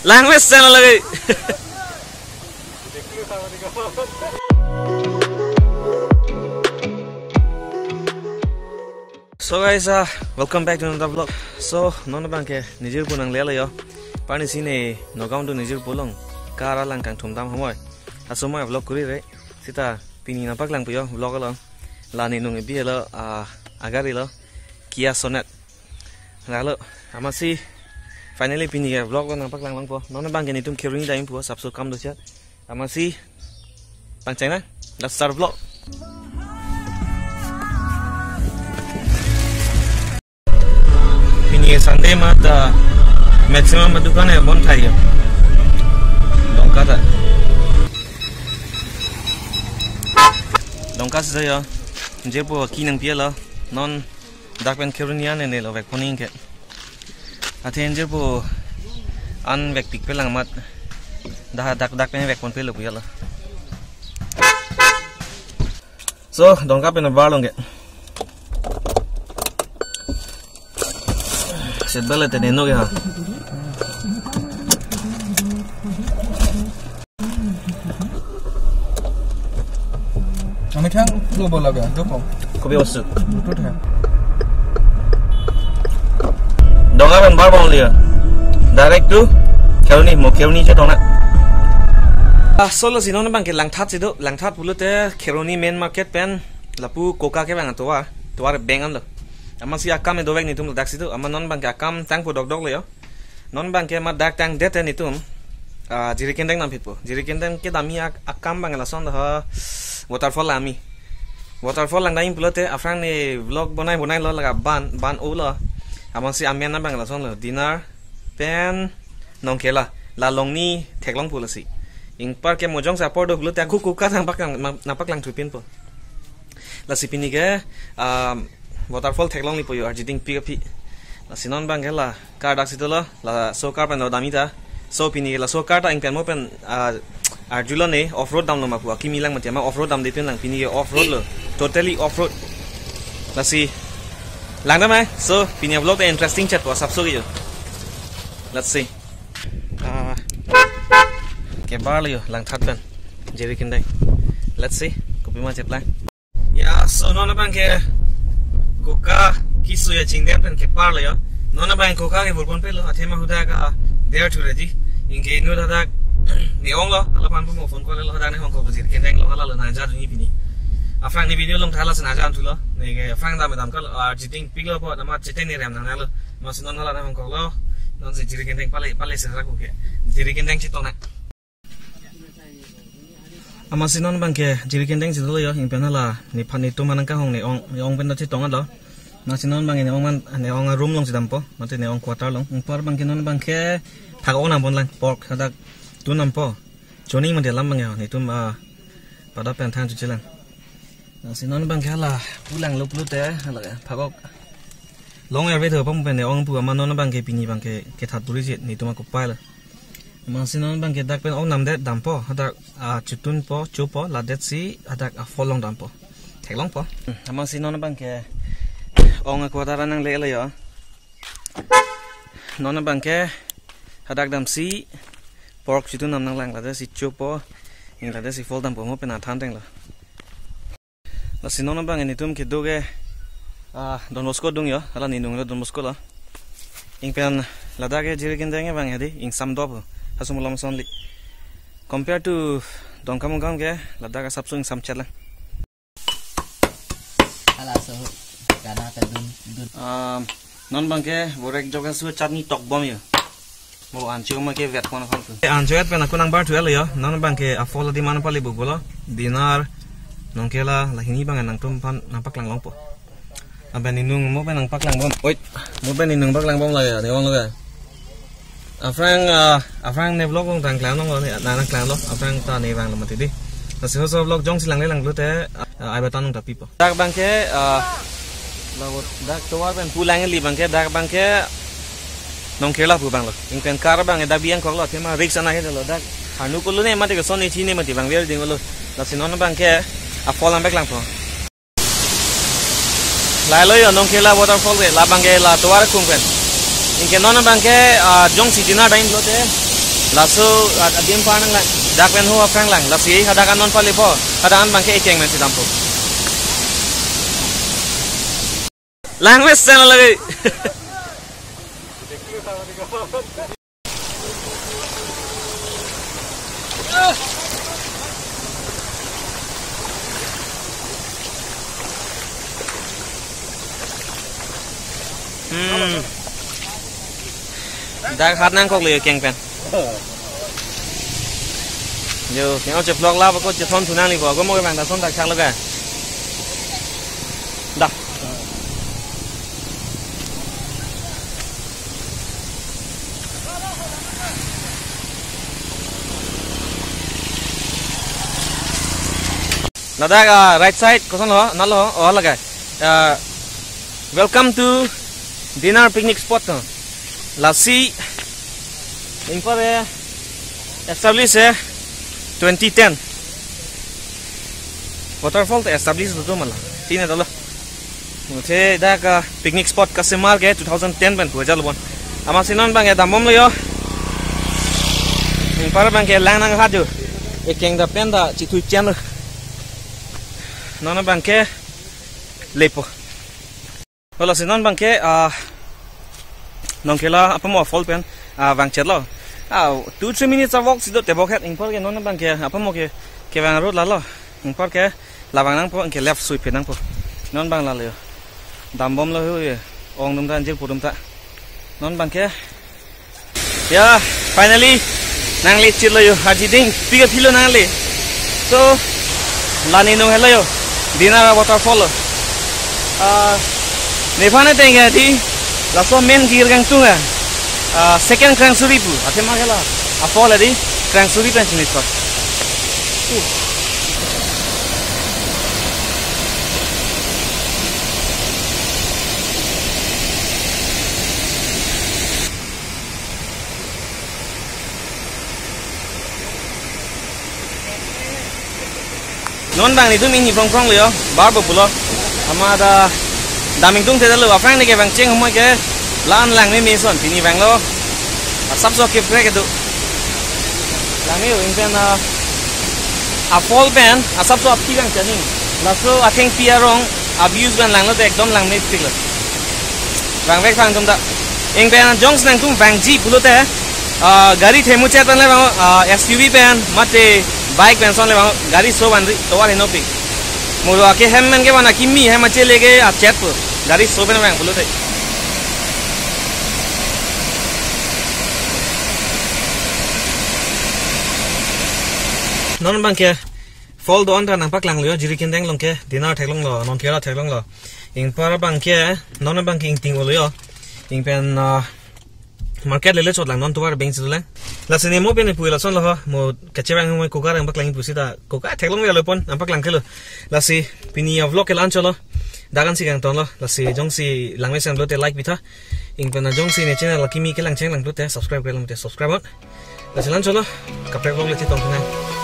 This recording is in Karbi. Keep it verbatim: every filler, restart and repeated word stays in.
Language channel lagi. So guys, uh, welcome back to another vlog. So, non abangke nejirpo nanglelo yo. Pani sine Nagaon to nejirpo along. Car alang kangthum dam homoi. Asomoi vlog kori re. Sita pini nangpaklangpo yo vlog along. La ne nung ebi lo, ah, agari lo. Kia Sonet. Lalo, amatsi finally pini ke vlog lo nangpaklang longpo. Non abangke netum Kheroni dampo, sapso kam dochet. Amatsi pangcheng nang. Let's start vlog. Pini Sunday amat, ah, maximum adukan ke bon thai yo. Dongka ta. Dongka sita yo. Nejirpo ki nangpi lo. Non dak pen Kheroni an ne lo vekpon ningke. Athe nejirpo an vekpikpe lang amat. Dak dak dak pen vekponpe lo pu ya lo. So, Dongka pen bar longke. Seat belt te ne no ke ha. Ami thang lo bola ga, do ko. Kopi wasu. Betul ha. Dongka pen bar bang liya. Direct to Kheroni, mo Kheroni chetong nang. Ah, so lasi non abangke Langthat si do, Langthat pulote Kheroni main market pen lapu Coca ke bang tovar, tovar beng an lo. Amatsi akam dovek netum ladak si do, amat non abangke akam tangpo dokdok lo yo. Non abangke amat dak tangdet netum, ah, Jirikindeng dampipo. Jirikindeng kedamji ak-, akam abang lason ha waterfall damji. Waterfall lang damji pulote aphrang ne vlog bonai bonai lo laga ban, ban o lo. Amatsi amen abang lason lo. Dina pen Nongkhela. La longni theklongpo lasi. Ingpar ke mojong sa apor do pulote aku Coca nangpaklang, nangpaklang thupinpo. Lasi pini ke, um, waterfall theklonglepo yo arjiding pi kapi. Lasi non abangke la car dak si do lo, laso car pen lo damji ta. So pini ke laso car ta ingpen mo pen, ah, arjulo ne off road damlo ma pu akimi lang mati amat off road damde pin lang pini ke off road lo. Totally off road. Lasi lang damai. So pini vlog ta interesting chetpo sapso ke yo. Let's see. Ah, kebar lo yo Langthat pen Jirikindeng. Let's see. Kopima cheplang. Ya, so non abangke Coca keso ya chingdem pen kepar lo yo. Non abang Coca ke burpon pe lo, athema hadak ka der thu reji. Ingke inut hadak ne ong lo, ala pan mo phone call lo hadak ne hong ko Jirikindeng lo, ala lo nangja dunji pini. Aphrang ne video along thala si nangja an thu lo. Ne ke aphrang dam dam kal, ah, arjiding pi lo po, amat cheteng ne rem nang lo. Amatsi non hala ne hong ko lo. Non si Jirikindeng pale, pale se rak ke. Jirikindeng chetong nang. Amatsi non abangke Jirikindeng si do lo yo, ingpen hala nephan netum anang kahong ne ong, ne ong pen do chetong lo. Amatsi non abangke ne ong man, ne ong a room along si dampo, mate ne ong quarter along. Ingpar abangke non abangke phak-ok nangpon lang, pork hadak tun dampo. Choni mate alam abang yo, netum, ah, pada pen thang chuche lang. Amatsi non abangke hala pulang lo pulote hala phak-ok. Long arve tho pam pen ne ong pu amat non abangke pini abangke kethat puri si netum akopai lo. Amatsi non abangke dak pen ong namdet dampo, hadak, ah, chutunpo, chopo, ladet si hadak a-fall along dampo. Theklongpo. Amatsi non abangke ong a-quarter nanglelo yo. Non abangke hadak damsi pork chutun nam nanglang, ladet si chopo, ing ladet si fall dampo mo pen athan tenglo. Lasi non abang netum kedo ke, ah, Don Bosco dung yo, hala ne nung lo Don Bosco lo. Ingpen ladak ke Jirikindeng abang hadi, ingsam dop, hasum lom sonli. Compare to Dongkamukam ke, ladak asapso ingsam chet lang. Hala so, gana ta dun, dun. Ah, non abangke borek jok asu chutney tok bom yo. Mo ancho ma ke vet pon aphan tu. Ancho et pen ako nangbar thu el yo. Non abangke a-fall adi man pali bu bolo. Dina, Nongkhela, la hini abang nangtum aphan nangpaklang longpo. Aben inung mo pen nangpaklang bom. Oi, mo pen inung paklang bom la ya, ne ong lo ya. Aphrang, ah, aphrang ne vlog along tang klang long lo, ne nang klang lo. Aphrang ta ne vang lo mati di. Lasi hoso vlog jongsi langle lang pulote, ah, ai batan nung ta pipo. Dak abangke, ah, la dak tovar pen pu lang li abangke, dak abangke Nongkhela pu abang lo. Ingpen car abang dak biang kok lo, athema risk ana he lo dak. Hanu kolo ne mati ke son ne chini mati abang wer ding lo. Lasi non abangke a-fall nangpaklangpo. Lahelo yo Nongkhela waterfall ke, la abangke la tovar kung pen. Ingke non abangke, ah, jongsi dina dain pulote. Laso ad-, adim pa nanglang. Dak pen ho aphrang lang. Lasi hadak an non palipo. Hadak an abangke ekeng pensi dampo. Lang mes channel lagi. Hmm. Dak hat nangkoklo ekeng pen. Yo, keng o cheplok la, bako chethon thu nanglipo, ako mo ke bang ta son dak chak lo ke. Dak. Ladak, ah, right side, kosonlo, nalo, oh, laga. Ah, welcome to Dinar picnic spot, no. Lasi, ingkoi, eh, establish, eh, twenty ten. Waterfall ta establish tu mala. Tina dalo. Muthe dak, ah, picnic spot kasemar ke two thousand ten pen pu ajal bon. Amatsi non abangke dambomlo yo. Ingkoi abangke lang nang hat yo. Ekeng da pen da chithu chan lo. Non abangke lepo. Hola si non abangke, ah, Nongkela apamo fall pen, ah, vangchetlo. Ah, two, three minutes a walk si do tebok het, ingkoi ke non abangke apamo ke, kevang road lalo. Ingkoi ke labang nangpo, ke left sui phe nangpo. Non abang lalo yo. Dambomlo hu ye. Ong dum ta, anjir pu dum ta. Non abangke. Ya, finally, nangli chilo yo. Haji ding, piga thilo nangli. So, lani nung helo yo. Dinar waterfall lo. Ah, nephan ateng ya di, laso main gir kangtung ya. Ah, second Krangsuri pu. Athema kela. A fall di Krangsuri pen sini to. Uh. Non abang netum ingni prong prong lo yo, bar bo pulo. Amat ta dam ingtungte lo, aphrang ni ke vangcheng humoi ke la-an langme me son, pini vanglo. Asapso keprek kedo. Langme yo, ingpen, ah, a fall pen, asapso aphi vangcheng ni. Laso athengpi arong, a views pen langlo te ekdom langmepik lo. Vangvek vang atum ta. Ingpen jongsi nangtum vangji pulote, ah, gari themuchet pen le vang, ah, S U V pen, mate bike pen son le vang, gari so vanri, tovar henopik. Mo ro ake hem men ke vang akimi, hem achele ke achet pu. Gari so pen vang pulote. Non abangke fall do-an ta nangpaklanglo yo, Jirikindeng along ke, Dinar theklonglo, Nongkela theklonglo. Ingkoi abangke, non abangke Ingting olo yo. Ingpen, ah, market lele chot lang, non tovar beng chot lang. Lasi ne mo pen pu lason lo ho, mo kachevang mo kokar nangpaklang pu sita, kokar theklong ya lo pon, nangpaklang kelo. Lasi pini a vlog ke la-an chotlo. Dak an si kangtonlo. Lasi jongsi langmesen pulote like pitha. Ingpen jongsi ne channel akimi kelang cheng lang pulote subscribe kelang te subscribe on. Lasi la-an chotlo. Kaprek vlog le chetong thunang.